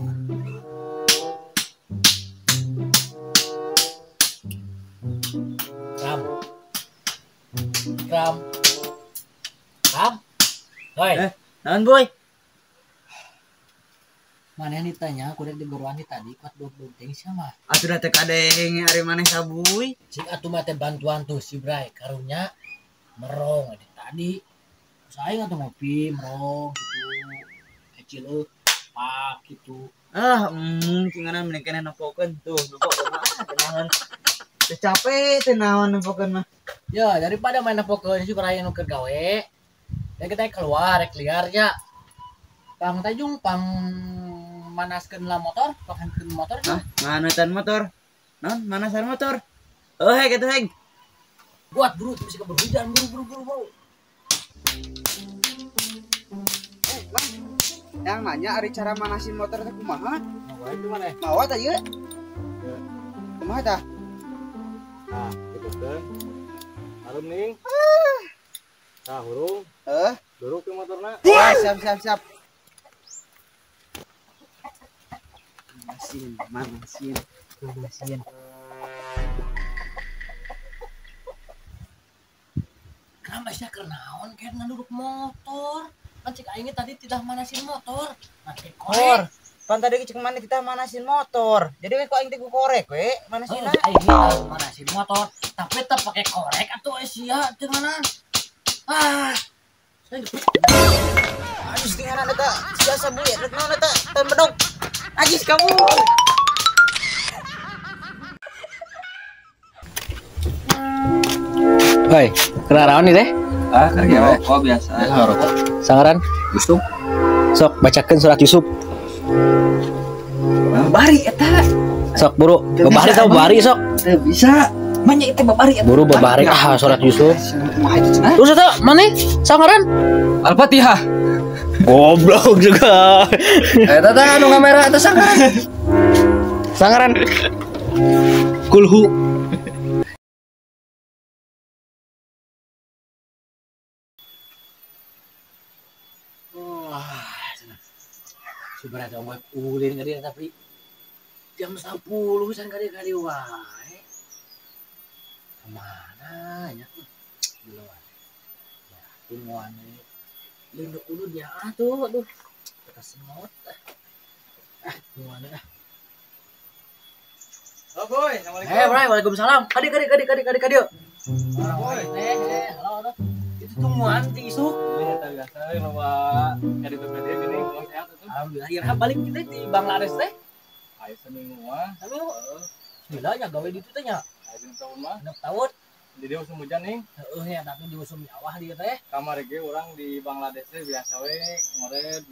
Ram. Ram. Ram. Hoi. Naon boy? Mana nih tanya, aku udah digeruan nih tadi, kuat dua ting siapa? Atuh da teh kadeng ari maneh sabuy. Cik atuh mah teh bantuan tuh si Bray, karunya merong di tadi. Saya atuh ngopi merong gitu. Kecil euy, pak gitu. Ah, cinganan mending keneh nempokeun tuh, nempokeun mah tenahan. Teu capek teh naon nempokeun mah. Ya, daripada main nempokeun si Bray nu keur gawe. Ya kita keluar rek liar nya. Pang tajung pang manaskeun lah motor, pakankeun motor. Hah, manasan motor. Naon manasan motor? Oh, hek atuh hek. Buat buru bisa keburu hujan, buru buru buru. Bang. Yang nanya ari cara manasin motor teh kumaha? Mawa itu mana? Mawa tah ieu. Kumaha tah? Nah, kitu teh. Harum ning. Tah hurung. Heuh. Duruk ke motorna. Siap siap siap. Manasin, manasin. Kenapa sih kenaon kayak nganduruk motor? Kan cik aing tadi tidak manasin motor. Make korek. Pan tadi cik mana kita manasin motor. Jadi we ku aing teh ku korek we manasin. Aing teh manasin motor, tapi teu pake korek atuh sia teu mana. Ah. Aduh tinggalan eta sia sabuy rek naon eta teu bedog. Ajis kamu. Hoi, kenaraon nih teh? Ah, kerja rokok biasa. Ya, rokok. Sangaran Yusuf. Sok bacakeun surat Yusuf. Babari eta. Sok buru, babari tau babari sok. Teu bisa. Manya itu babari eta. Buru babari ah surat Yusuf. Terus eta maneh sangaran? Al-Fatihah. Goblok juga. Eta teh anu kamera eta sangaran. Sangaran. Kulhu. Wah, sebenarnya gue ulin kali tapi jam 10 san kali-kali wae. Kemana ya? Belum. Ya, tungguan linduk dulu dia tuh, aduh, kesemot. Ah, gimana ah? Oh boy, assalamualaikum. Bray, waalaikumsalam. Kadi, kadi, kadi, kadi, kadi, kadi. Oh boy. Halo, halo. Itu tungguan ti isuk. Ini biasa loba kadi PPD gini, mau sehat atuh. Alhamdulillah, ya balik kita di Bangladesh teh. Ayo seminggu mah. Seminggu. Bismillah nya gawe di ditu teh nya. Ayo 6 tahun mah. 6 tahun. Jadi usum hujan nih. Heeh ya, tapi di usum nyawah dia teh. Kamari ge urang di Bangladesh teh biasa we ngoret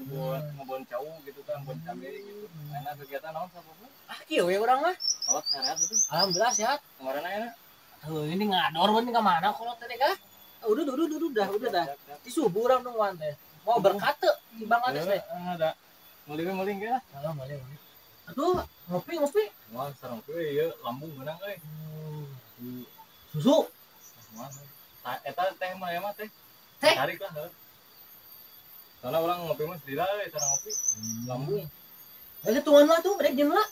ngebon cau gitu kan, ngebon cabe gitu. Enak kegiatan naon sapopoe? Ah kieu we urang mah. Kolot sehat itu. Alhamdulillah sehat. Kemarin aya. Heuh, ini ngador we ka mana kolot teh kah? Udah dah. Di subuh urang nungguan teh. Mau berkat teu di Bangladesh teh. Heeh, ada. Meuli-meuli ge lah. Heeh, meuli. Aduh, ngopi. Wah, sareng we ieu lambung beunang euy. Susu. Eta teh mah ya mah teh. Teh. Tarik lah heuh. Soalnya orang ngopi mah sedih lah cara ngopi. Lambung. Eta tuan lah tuh, rek jeung lah.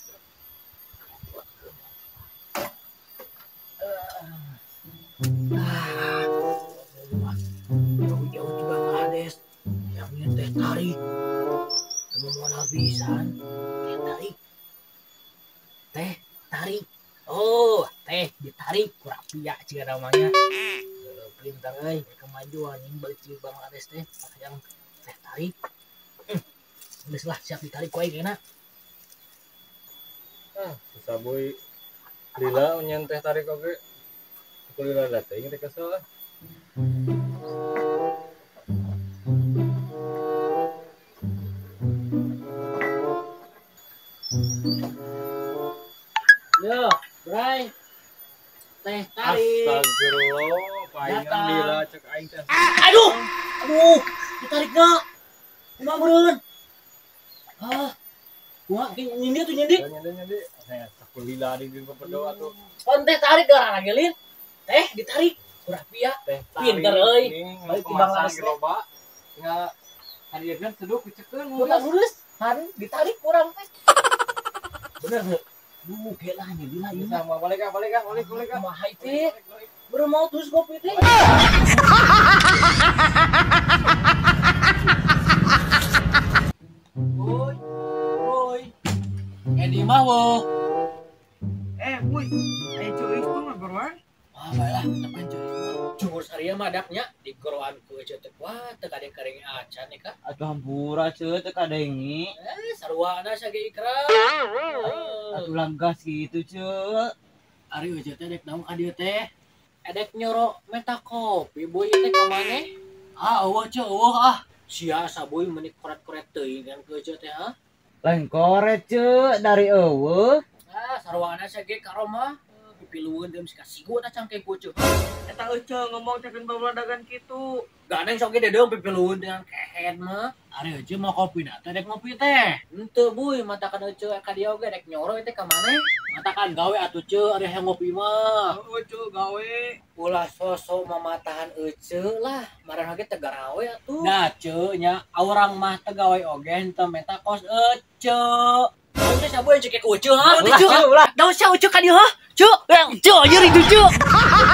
Jauh-jauh di Bangladesh. Yang ini teh tarik. Teu modal pisan. Teh tarik. Teh tarik. Oh, teh ditarik kurapia jika namanya. Pintar euy, kemajuan yang balik di Bangladesh teh yang teh tarik. Geus lah siap ditarik ku aing enak. Ah, susah boy. Lila nyen teh tarik oge. Ku lila da teh teh kesel lah. Yo, Bray. Teh tarik. Astagfirullah, paingan lila cek aing teh. Aduh. Aduh, ditarikna. Kumaha meureun? Ah. Kumaha nyindi tuh nyindi. Nyindi. Saya sakulila di berdoa tuh. Pan teh tarik gara lagi lin. Teh ditarik. Kurapia. Teh tarik. Pinter euy. Balik di Bangladesh loba. Tinggal hadieun seduh kucekeun. Lurus. Han ditarik kurang teh. Bener heuh. Duh, gelah nya lila ieu. Sama balik ah, balik ah, balik balik ah. Kumaha teh? Baru mau terus kopi teh. Woi. Woi. Edi mah wo. Woi. Cuy itu mah beruan. Ah, baiklah, tepan cuy. Cungur saria mah adaknya di goroan ku euceu teh wah teu kadeng-kadeng acan nih ka. Atuh hampura ceu teu kadengi. Saruana sage ikram. Atuh langgas gitu ceu. Ari euceu teh dek naon ka dieu teh? Edek nyoro meta kopi boy teh ka maneh? Ah, eueuh ceu eueuh ah. Sia saboy meuni koret-koret teuing kan ke euceu teh ha? Lain koret ceu dari eueuh. Ah, saruana sage ka Roma. Pilueun deum si kasigu eta cangkeng ku euceu. Eta euceu ngomong cekeun babladagan kitu. Gandeng sok ge deung pipilueun dengan kehed mah. Ari euceu mau kopi na teh dek ngopi teh. Henteu buy matakan euceu ka dieu oge dek nyoro teh ka maneh. Matakan gawe atuh ceu ari hayang ngopi mah. Euceu gawe. Ulah sosok mamatahan euceu lah, marah ge teu garawe atuh. Nah ceu nya aurang mah teu gawe oge henteu meta kos euceu. Naon teh saboy cek ku euceu ha? Ulah. Naon sia euceu ka dieu ha? Ceu, ceu nyeri tu ceu.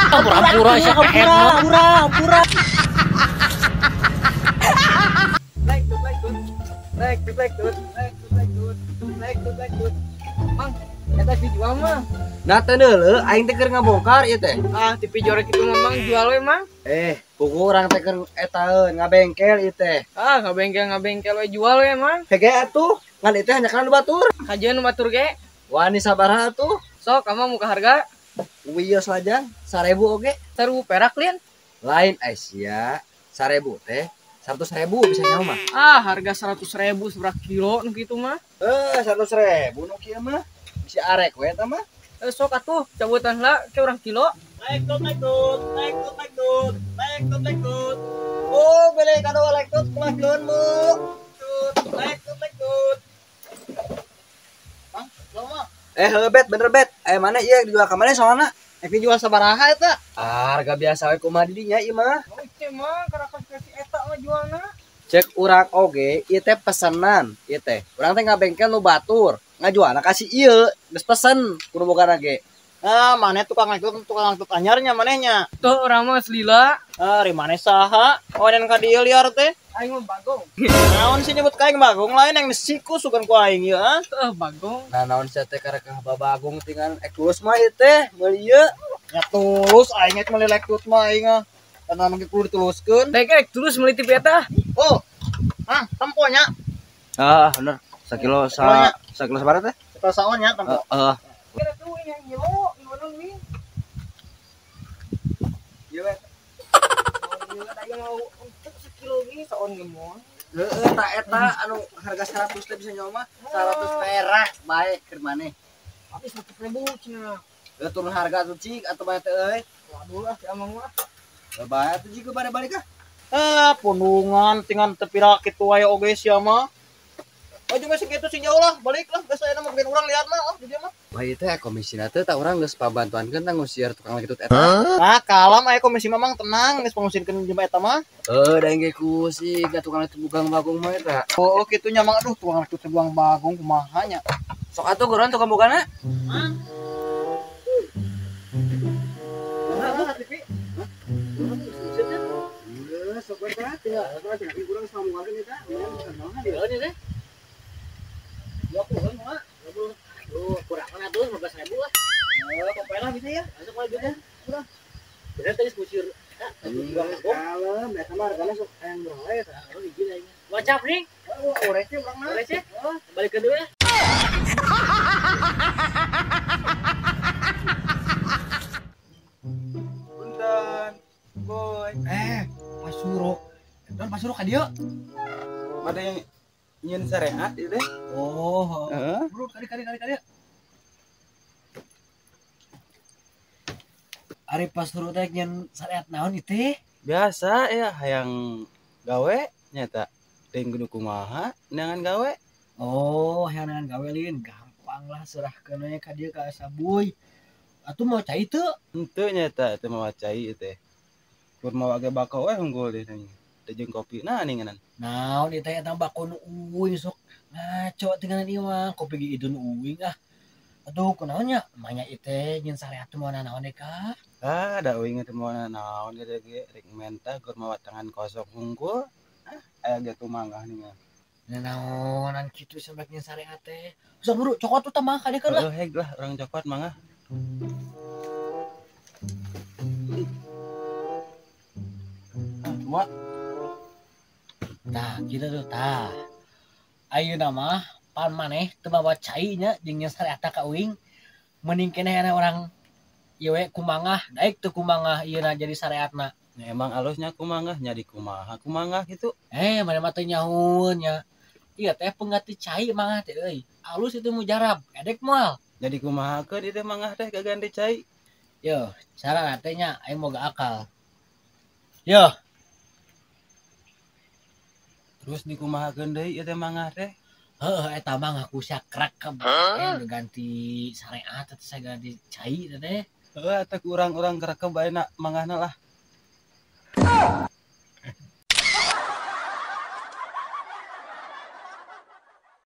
Pura-pura sia kehed mah. Pura-pura. Like tut like tut. Like tut like tut. Like tut like tut. Like tut like tut. Mang, eta dijual mah. Nah teu deuleu aing teh keur ngabongkar ieu teh. Ah, TV jorek itu mah Mang jual we Mang. Pugu urang teh keur etaeun ngabengkel ieu teh. Ah, ngabengkel we jual we Mang. Hege atuh, ngan ieu teh hanjakna nu batur. Kajeun nu batur ge. Wani sabaraha atuh? Sok kamu muka harga. Wios lajang 1000 oge. 1000 perak lin. Lain Aisyah, 1000 teh 100.000 bisa nyawa mah. Ah, harga 100.000 seberapa kilo nu kitu mah? 100.000 nu kieu mah. Bisa arek we eta mah. Sok atuh cabutan heula ke urang kilo. Naik tut naik tut, naik tut naik tut, naik tut naik tut. Oh, beli kado naik tut kulahkeun mu. Tut, naik tut naik tut. Mang, lo mah. Heuh bet, bener bet. Mana ieu dijual ka mana soalna? Ek dijual sabaraha eta? Ah, harga biasa we kumaha di dinya ieu mah. Oh, ieu mah karakas kasih eta mah jualna. Cek urang oge, ieu teh pesenan, ieu teh. Urang teh ngabengkel nu batur, ngajualna ka si ieu, geus pesen kudu boga ge. Ah, maneh tukang angkut anyarnya manehnya. Tuh urang mah geus lila. Ah, ri maneh saha? Oh, dan ka dieu liar teh. Aing mah bagong. Naon sih nyebut ka aing bagong lain yang siku sugan ku aing ieu ah. Teuh bagong. Nah, naon sia teh karekah babagong tingan ek tulus mah ieu teh, meuli ieu. Nya tulus aing ek meuli lektut mah aing ah. Karena mungkin kudu dituluskeun. Dek ek tulus meuli TV eta. Oh. Ah, tempo nya. Ah, bener. Sakilo sa sakilo sabaraha teh? Sakilo saon nya tempo. Heeh. Kira tuh yang ngilo, ngono nih. Ieu we. Ieu ada mau untuk sekilo gini saon gemon. Heeh, ta eta anu harga 100 teh bisa nyawa mah 100 perak bae keur maneh. Tapi 100.000 cenah. Heuh turun harga tuh cik atuh bae teh euy. Waduh ah si amang mah. Bae atuh cik bade balik ah. Pundungan tingan tepira kitu wae oge sia mah. Oh juga segitu sih jauh lah, balik lah, geus aya mah bikin urang lihat lah, oh di dieu mah. Wah ieu teh komisina teh tah urang geus pabantuankeun tah ngusir tukang kitu eta. Nah, kalem aya komisi mamang tenang, geus pangusirkeun jelema eta mah. Heuh, da engge ku si ga tukang itu bugang bagong mah eta. Oh, kitu nya mang aduh tukang kitu buang bagong kumaha nya. Sok atuh guruan tukang bogana. Mang. Geus sok we teh tinggal urang sambungan eta. Heeh teh. 20 mah. 20. Kurang atuh 15.000 lah. Heeh, pokoknya lah bisa ya. Masuk lagi ya. Kurang. Bener tadi ngusir. Kalem, eta mah hargana sok hayang murah we eta. Oh, izin aing. Wacap nih. Oh, receh urang mah. Receh? Balik dulu ya. Punten. Boy. Pak Suro. Don Pak Suro ka dieu. Bade nyieun syariat ieu teh. Oh. Heeh. Bro, kali. Ari Pak Suro teh nyieun syariat naon ieu teh? Biasa ya hayang gawe nyata. Teh kudu kumaha neangan gawe. Oh, hayang neangan gawe lin, gampang lah serahkeun we ka dieu ka Sabuy. Atuh mau cai teu? Henteu nyata teu mawa cai ieu teh. Kur mawa ge bako we unggul deui. Teh jeung kopi nah ninganan. Naon ieu teh eta bako nu uing sok ngaco tinggalan ieu mah kopi ge idun uing ah. Aduh kunaon nya manya ieu teh nyin syariat teh moal nanaon deui kah? Ah, da uing teh moal nanaon ge ge rek menta keur mawa tangan kosong hungkul. Ah, aya ge tumangah ningan. Nanaonan kitu sampai nyin syariat teh. Sok buru cokot tuh mah kadiekeun lah. Heuh heg lah urang cokot mangga. Ah, dua. Tah, kitu tuh tah. Ayeuna mah pan maneh teu mawa cai nya jeung nyin syariat ka uing. Mending keneh aya urang ieu we kumangah, daek teu kumangah ieuna jadi syariatna. Ya, emang alusnya kumangah nya di kumaha kumangah gitu. Maneh mah teu nyahueun nya. Ieu teh pengganti cai mangah teh euy. Alus itu mujarab, edek moal. Jadi kumahakeun ieu teh mangah teh kaganti cai. Yo, cara teh nya aing moga akal. Yo. Terus dikumahakeun deui ieu teh mangah teh? Heuh, eta mah ngaku sia krakeb. Ganti syariat teh saya ganti cai teh. Heuh, eta ku urang-urang krakeb ayeuna mangahna lah.